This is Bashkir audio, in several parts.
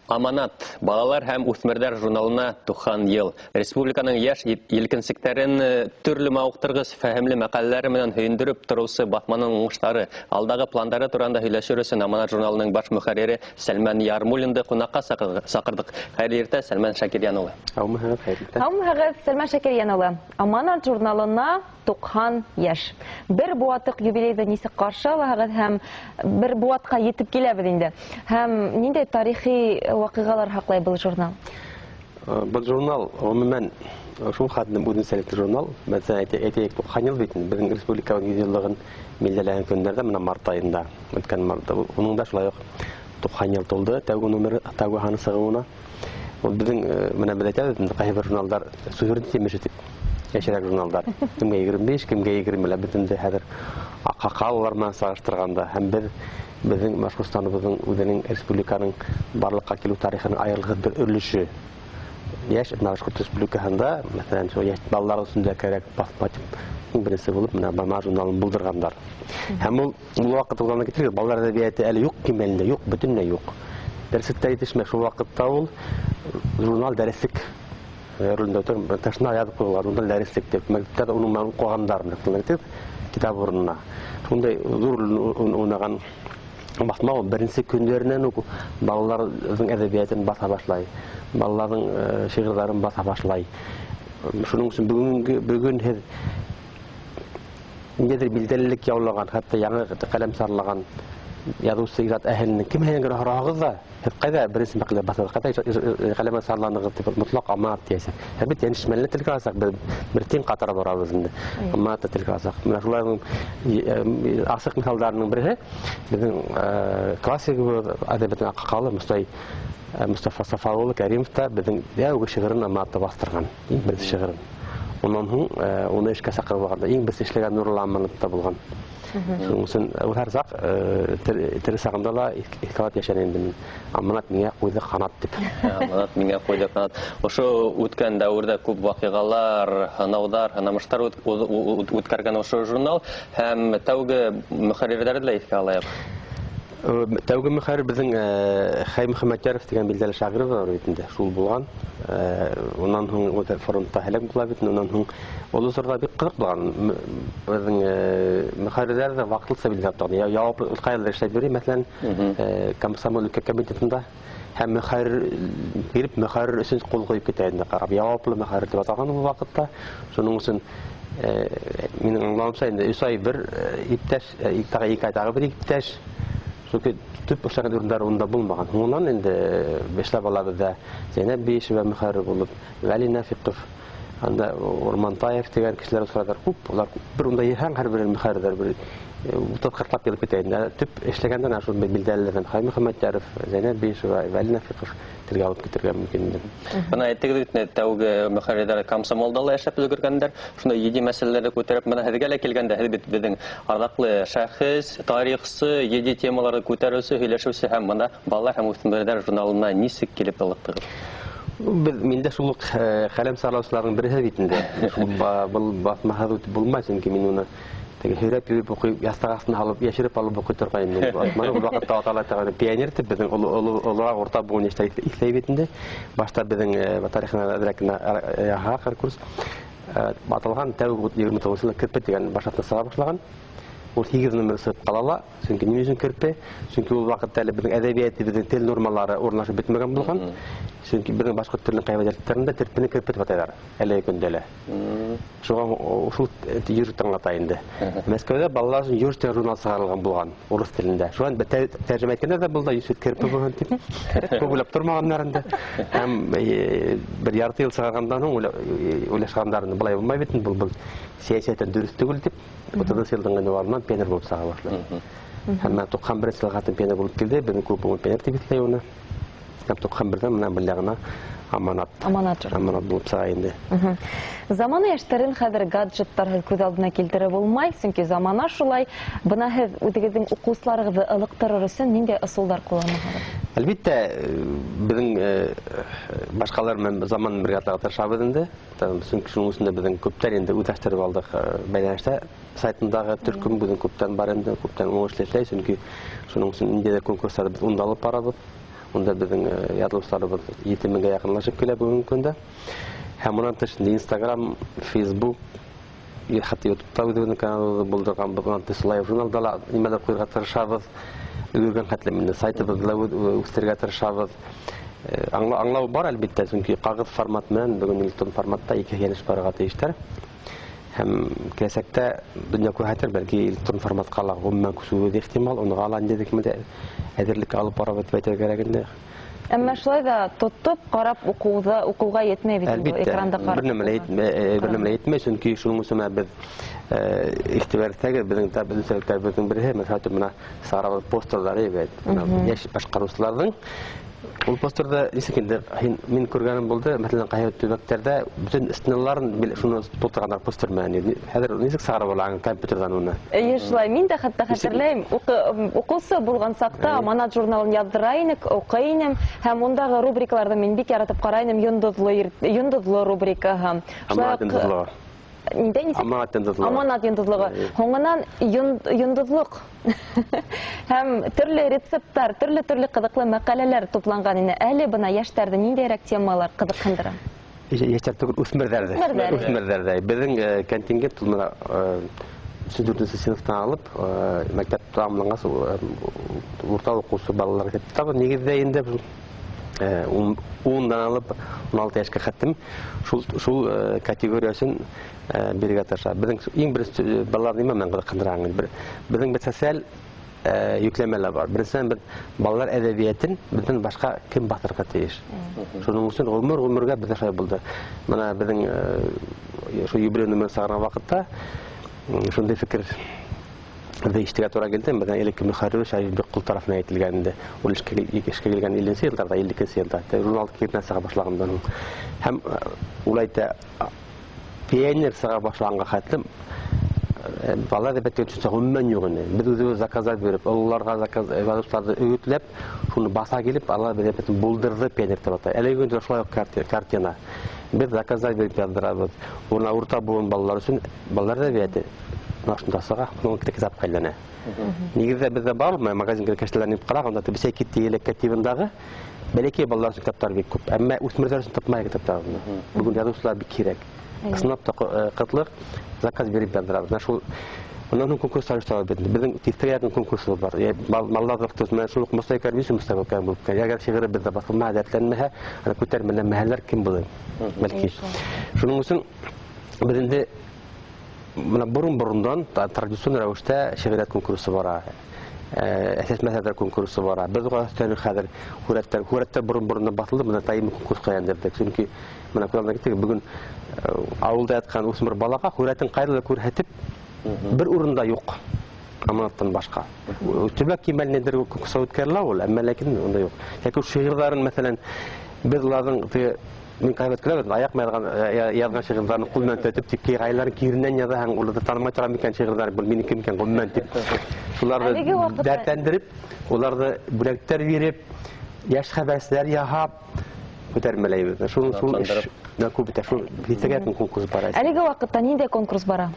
Аманат балалар һәм үҫмерҙәр журналына 90 йыл. Республиканың йәш елкенсектәрен төрлө мауыҡтырғыс фәһемле мәҡәләләре менән һөйөндөрөп тороусы баҫманың уңыштары, алдағы пландары тураһында һөйләшер өсөн Аманат журналының баш мөхәррире Сәлмән Ярмуллинды ҡунаҡҡа саҡырҙыҡ. Хәйерле иртә, Сәлмән Шакирйән улы. Һаумыһығыҙ, хәйерле иртә. Һаумыһығыҙ, Сәлмән Шакирйән улы. Аманат журналына 90 йәш. Бер быуатлыҡ юбилейҙы нисек ҡаршы алаһығыҙ һәм бер быуатҡа етеп киләбеҙ инде. Һәм ниндәй тарихи ваҡиғалар һаҡлай был журнал? Был журнал ғөмүмән шул хәтлем үҙенсәлекле журнал. Мәҫәлән, әйтәйек, 90 йыл бит инде беҙҙең республиканың 100 йыллығын билдәләгән көндәрҙә, бына март айында, үткән мартта, уның да шулай уҡ 90 йыл тулды, тәүге номеры, тәүге һаны сығыуына. Ул беҙҙең, менә беҙ әйтәбеҙ, инде ҡайһы бер журналдар суверенитет емеше тип, йәшерәк журналдар. Кемгә 25, кемгә 20 лә, беҙ инде хәҙер аҡһаҡалылар менән сағыштырғанда, һәм беҙҙең Башҡортостаныбыҙҙың үҙенең республиканың барлыҡҡа килеү тарихының айырылғыһыҙ бер өлөшө. Йәш Башҡорт Республикаһында, мәҫәлән, шул йәш балалар өсөн дә кәрәк баҫма тип, иң беренсе булып менә Бама журналын булдырғандар. Һәм ул ваҡыт уҙғандан китергә, балалар әҙәбиәте әле юҡ, кимәлендә юҡ, бөтөнләй юҡ. Дәреслектә етешмәй. Шул ваҡытта ул журнал дәреслек ролендә үтә, тышына яҙып ҡуйылған журнал дәреслек тип, мәктәптә уның менән уҡығандар, мәктәптә китап урынына. Шундай ҙур роль уйнаған баҫма ул беренсе көндәренән үк балаларҙың әҙәбиәтен баҫа башлай, балаларҙың шиғырҙарын баҫа башлай. Шуның өсөн бөгөн һеҙ ниндәйҙер билдәлелек яулаған, хатта яңы ҡәләм сарлаған яҙыусы ижад әһеленең кемһенән генә һораһығыҙ ҙа, һеҙ ҡайҙа беренсе мәҡәлә баҫаһығыҙ, ҡайҙа ҡәләм сарланығыҙ тип мотлаҡ Аманат тиәсәк. Һәм бит йәнешмәле телгә алсаҡ, беҙ бер тиң ҡатара барабыҙ инде. Аманат та телгә алсаҡ. Менә шуларҙың асыҡ миҫалдарының береһе беҙҙең классигыбыҙ, әҙәбиәттең аҡһаҡалы Мостафа Сафа улы Кәримов та беҙҙең тәүге шиғырын Аманатта баҫтырған, иң беренсе шиғырын. Унан һуң уны эшкә саҡырып алғанда иң беренсе эшләгән Нурулла Аманат та булған. Шуның өсөн ул һәр саҡ тере сағында ла иҫкә йәшәне инде мин. Аманат миңә ҡуйҙы ҡанат тип. Аманат миңә ҡуйҙы ҡанат. Ошо үткән дәүерҙә күп ваҡиғалар, һынауҙар, һынамыштар үткәргән ошо журнал һәм тәүге мөхәррирҙәрҙе лә иҫкә алайыҡ. Тәүге мөхәррир беҙҙең Хәй Мөхәммәтйәров тигән билдәле шағир бар бит инде, шул булған. Унан һуң ул фронтта һәләк була бит, унан һуң ул осорҙа бик ҡыҙыҡ булған. Беҙҙең мөхәррирҙәр ҙә ваҡытлыса билдәләп торған. Яуаплы ҡайҙалыр эшләп йөрөй, мәҫәлән, комсомол өлкә комитетында һәм мөхәррир биреп мөхәррир өсөн ҡул ҡуйып китә инде, ҡарап яуаплы мөхәррир тип аталған ул ваҡытта. Шуның өсөн минең аңлауымса инде өс ай бер иптәш, тағы ике ай тағы бер иптәш. Сөнки төп эшләгән урындар унда булмаған. Һуңынан инде эшләп ала беҙҙә Зәйнәб Биишева мөхәррир булып, Вәли Нәфиҡов, анда Урмантаев тигән кешеләр осрайҙар күп. Улар бер унда йыһаң һәр бер мөхәррирҙәр бер утыҙ ҡырҡлап килеп китә инде. Төп эшләгәндән ана шул билдәлеләрҙән Хәй Мөхәммәтйәров, Зәйнәб Биишева, Вәли Нәфиҡов телгә алып китергә мөмкин инде. Бына әйтегеҙ бит инде, тәүге мөхәррирҙәр комсомолда ла эшләп өлгөргәндәр. Шундай етди мәсьәләләрҙе күтәреп, бына һеҙгә лә килгәндә, һеҙ бит беҙҙең арҙаҡлы шәхес, тарихсы, етди темаларҙы күтәреүсе, һөйләшеүсе һәм бына балалар һәм үҫмерҙәр журналына нисек килеп ылыҡтығыҙ? Беҙ, мин дә шул уҡ ҡәләм сарлаусыларҙың береһе бит инде. Шул был баҫмаһыҙ үтеп булмай, сөнки мин уны теге һөйрәп йөрөп уҡый, яҫтыҡ аҫтына һалып, йәшереп алып уҡый торғайным мин. Баҫманы ул ваҡытта атала торған пионер тип беҙҙең олораҡ урта быуын йәштәр иҫләй бит инде. Башта беҙҙең тарихына әҙерәк кенә яһаға курс. Аталған тәүге егерме туғыҙынсы йылда Керпе тигән башатны сыға башлаған. Ул һигеҙ номер сығып ҡала ла, сөнки ни өсөн Керпе? Сөнки ул ваҡытта әле беҙҙең әҙәбиәт, беҙҙең тел нормалары урынлашып бөтмәгән булған. Сөнки беҙҙең башҡорт теленең ҡайбер диалекттарында терпене керпе тип атайҙар әлеге көндә лә. Шуға шул йөрөк аңлата инде. Мәскәүҙә балалар өсөн йөрөш тигән журнал сығарылған булған урыҫ телендә. Шунан тәржемә иткәндәр ҙә был да йөрөш керпе булһын тип. Күп уйлап тормағандар инде. Һәм бер ярты йыл сығарғандан һуң уйлашҡандар инде, былай булмай бит инде, был сәйәсәттән дөрөҫ түгел тип. Утыҙынсы йылдың ғинуарынан пионер булып сыға башлай. Һәм менә туҡһан беренсе йылға хәтлем пионер булып килде, беҙҙең клуб бөгөн пионер тип иҫләй уны. Һәм туҡһан берҙән менә был яғына Аманат. Аманат. Аманат булып сыға инде. Замана йәштәрен хәҙер гаджеттарһыҙ күҙ алдына килтереп булмай, сөнки замана шулай. Бына һеҙ үҙегеҙҙең уҡыусыларығыҙҙы ылыҡтырыр өсөн ниндәй ысулдар ҡулланаһығыҙ? Әлбиттә, беҙҙең башҡалар менән заман бергә атларға тырышабыҙ инде. Сөнки шуның өсөн дә беҙҙең күптәр инде үҙләштереп алдыҡ бәйләнештә сайтындағы төркөм беҙҙең күптән бар инде, күптән уңышлы эшләй, сөнки шуның өсөн ниндәйҙер конкурстарҙы беҙ унда алып барабыҙ. Унда беҙҙең яҙылыусыларыбыҙ 7 меңгә яҡынлашып килә бөгөнгө көндә. Һәм унан тыш Instagram, Facebook, хатта YouTube'та үҙебеҙҙең каналыбыҙҙы булдырғанбыҙ. Унан тыш Лайв журналда ла нимәлер ҡуйырға тырышабыҙ. Өлгөргән хәтлем инде сайтыбыҙҙы ла үҫтерергә тырышабыҙ. Аңлау бар әлбиттә, сөнки ҡағыҙ формат менән бөгөн электрон форматта ике йәнеш барырға тейештәр. Һәм киләсәктә донъя күрһәтер, бәлки электрон форматҡа ла ғөмүмән күсеүе ҙә ихтимал, уныға ла ниндәйҙер кимәлдә әҙерлек алып барабыҙ тип әйтергә кәрәк инде. Әммә шулай ҙа тотоп ҡарап уҡыуға етмәй бит инде, Әлбиттә, экранда ҡарап бер нәмә лә уҡыуға. етмәй, бер нәмә лә етмәй, сөнки шуның өсөн беҙ иғтибар итһәгеҙ, беҙҙең үҙенсәлектәребеҙҙең береһе, мәҫәлән, бына сығарабыҙ постерҙар, әйбәт. Бына йәш башҡарыусыларҙың ул постерҙа нисек инде, мин күргәнем булды, мәҫәлән, ҡайһы төбәктәрҙә бөтөн стеналарын шуны тултырғандар постер менән. Хәҙер нисек сығарып алаһың компьютерҙан уны? Эйе, шулай. Мин дә хатта Нисек? хәтерләйем, уҡыусы булған саҡта Аманат журналын яҙҙыра инек, уҡый инем, һәм ундағы рубрикаларҙы мин бик яратып ҡарай инем, йондоҙло рубрикаһы. Шулай Аманат уҡ йондоҙлоғо. Ниндәй нисек? Аманат йондоҙлоғо. Аманат йондоҙлоғо. Һуңынан йондоҙлоҡ. Һәм төрлө рецепттар, төрлө-төрлө ҡыҙыҡлы мәҡәләләр тупланған ине. Әле бына йәштәрҙе ниндәйерәк темалар ҡыҙыҡһындыра? Йәштәр түгел, үҫмерҙәрҙе. Үҫмерҙәрҙе. Үҫмерҙәрҙе. Беҙҙең контингент ул бына өсөнсө, дүртенсе синыфтан алып, мәктәп тамамланғас, урта уҡыусы балалар итеп тотабыҙ. Нигеҙҙә инде ундан алып ун алты йәшкә хәтлем шул категория өсөн бирергә тырыша. Беҙҙең иң беренсе балалар нимә менән ҡыҙыҡһындыра? Беҙҙең бер социаль йөкләмә лә бар. Беренсенән, беҙ балалар әҙәбиәтен беҙҙән башҡа кем баҫырға тейеш? Шуның өсөн ғүмер-ғүмергә беҙҙә шулай булды. Бына беҙҙең шул юбилей номерын сығарған ваҡытта шундай фекер беҙҙә ишетергә тура килде. Беҙҙең элекке мөхәррир Шәриф Бикҡол тарафынан әйтелгән инде. Ул эшкә килгән илленсе йылдарҙа, илле икенсе йылда. Теге журнал килеп сыға башлағандан һуң. Һәм ул әйтә, пионер сыға башлағанға хәтлем балалар әҙәбиәте төшөнсә ғөмүмән юҡ ине. Беҙ үҙебеҙ заказдар биреп, ололарға заказ, яҙыусыларҙы өгөтләп, шуны баҫа килеп, балалар әҙәбиәтен булдырҙы пионер тип атай. Әлеге көндә шулай уҡ картина. Беҙ заказдар биреп яҙҙырабыҙ. Уны урта быуын балалар өсөн балалар әҙәбиәте бына шунда сыға, шуның китапҡа әйләнә. Нигеҙҙә беҙҙә бар, магазин кәштәләрен инеп ҡараға, унда бесәй китте еләккә тибындағы бәләкәй балалар өсөн китаптар бик күп. Әммә үҫмерҙәр өсөн тапмай китаптарҙы. Бөгөн яҙыусылар бик һирәк. Ысынлап та ҡытлыҡ, заказ биреп яҙҙырабыҙ. Менә шул унан һуң конкурстар ойошторабыҙ бит. Беҙҙең тиҫтәгә яҡын конкурсыбыҙ бар. Маллар ҙур менән шул уҡ Мостай Кәрим, Мостай Кәрим булып китә. Әгәр шиғыры беҙҙә баҫылмаһа, дәртләнмәһә, ана күтәрмәләнмәһәләр кем булыр? Бәлки. Шуның өсөн беҙ инде бына борон-борондан традицион рәүештә шиғриәт конкурсы бара. Әсәс мәҫәләр конкурсы бара. Беҙ уға өҫтәнек хәҙер һүрәттәр борон-борондан баҫылды, бына даими конкурсҡа әйләндерҙек. Сөнки бына күҙ алдына килтерегеҙ, бөгөн ауылда ятҡан үҫмер балаға һүрәтен ҡайҙа ла күрһәтеп, бер урында юҡ. Аманаттан башҡа. Төбәк кимәленәндер конкурс үткәрелә ул, әммә ләкин унда юҡ. Йәки шиғырҙарын, мәҫәлән, беҙ уларҙың теге мин ҡайбер көләбеҙ, аяҡ яҙған шиғырҙарын ҡул менән төҙәтеп, тик ҡайһыларын киренән яҙаһаң, уларҙы танымай тора микән шиғырҙар, был минеке микән, ғөмүмән тип. Шуларҙы Әлеге ваҡытта дәртләндереп, уларҙы бүләктәр биреп, йәш хәбәрселәр яһап күтәрмәләйбеҙ. Шул эш Шатландырып. дә күп бит, шул тиҫтәгә яҡын конкурс бара. Әлеге ваҡытта ниндәй конкурс бара?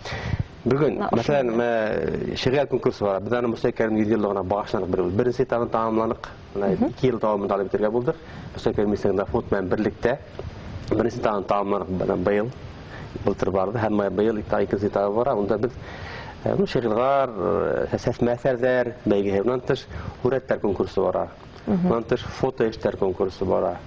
Бөгөн, Ошо мәҫәлән, шиғриәт конкурсы бара. Беҙ аны Мостай Кәрим йөҙ йыллығына бағышланыҡ бер. Беренсе этабын тамамланыҡ. Бына 2 йыл дауамында алып бөтөргә булдыҡ. Мостай Кәрим исемендә фонд менән берлектә беренсе этабын тамамланыҡ. Бына быйыл, былтыр барҙы һәм быйыл икенсе этабы бара. Унда беҙ шиғырҙар, сәсмә әҫәрҙәр бәйгеһе, унан тыш һүрәттәр конкурсы бара. Унан тыш фото эштәр конкурсы бара.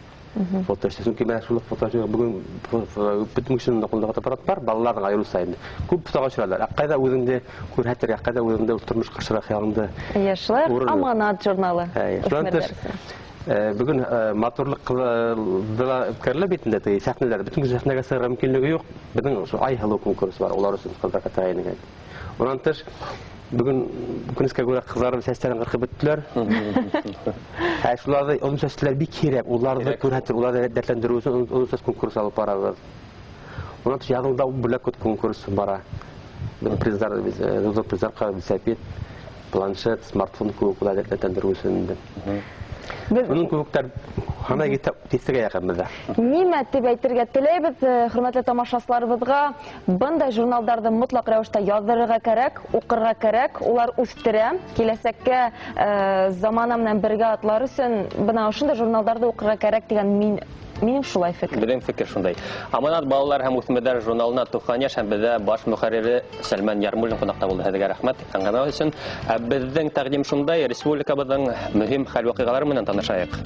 Фото эштәр. Сөнки менә шул фото эштәр бөгөн бөтөн кешенең дә ҡулында фотоаппарат бар, балаларҙың айырыуса инде. Күп фотоға төшөрәләр. Ә ҡайҙа үҙеңде күрһәтергә, ҡайҙа үҙеңде тормошҡа ашырға хыялыңды Эйе, шулай уҡ урын юҡ. Аманат журналы. Эйе, шунан тыш, Үҫмерҙәр өсөн. бөгөн матурлыҡ ҡылды үткәрелә бит инде, теге сәхнәләр. Бөтөн кеше сәхнәгә сығырға мөмкинлеге юҡ. Беҙҙең ошо Ай һылыу конкурсы бар, улар өсөн ҡыҙҙарға тәғәйен. Унан тыш, бөгөн үкенескә күрә ҡыҙҙар сәстәрен ҡырҡып бөттөләр. Ә шуларҙы оҙон сәслеләр бик һирәк, уларҙы Һирәк. күрһәтер, уларҙы дәртләндереү өсөн оҙон сәс конкурсы алып барабыҙ. Унан тыш, яҙында бүләк көт конкурсы бара. Беҙ приздар, беҙ ҙур приздар ҡара велосипед, планшет, смартфон кеүек улар дәртләндереү өсөн инде. Беҙ Уның кеүектәр Туҡһанға тиҫтәгә яҡын беҙҙә. Нимә тип әйтергә теләйбеҙ, хөрмәтле тамашасыларыбыҙға, бындай журналдарҙы мотлаҡ рәүештә яҙҙырырға кәрәк, уҡырға кәрәк, улар үҫтерә, киләсәккә замана менән бергә атлар өсөн бына ошондай журналдарҙы уҡырға кәрәк тигән минең шулай фекер. Беҙҙең фекер шундай. Аманат балалар һәм үҫмерҙәр журналына 90 йәш һәм беҙҙә баш мөхәррире Сәлмән Ярмуллин ҡунаҡта булды. Һеҙгә рәхмәт әңгәмә өсөн. Ә беҙҙең тәҡдим шундай, республикабыҙҙың мөһим хәл-ваҡиғалары менән танышайыҡ.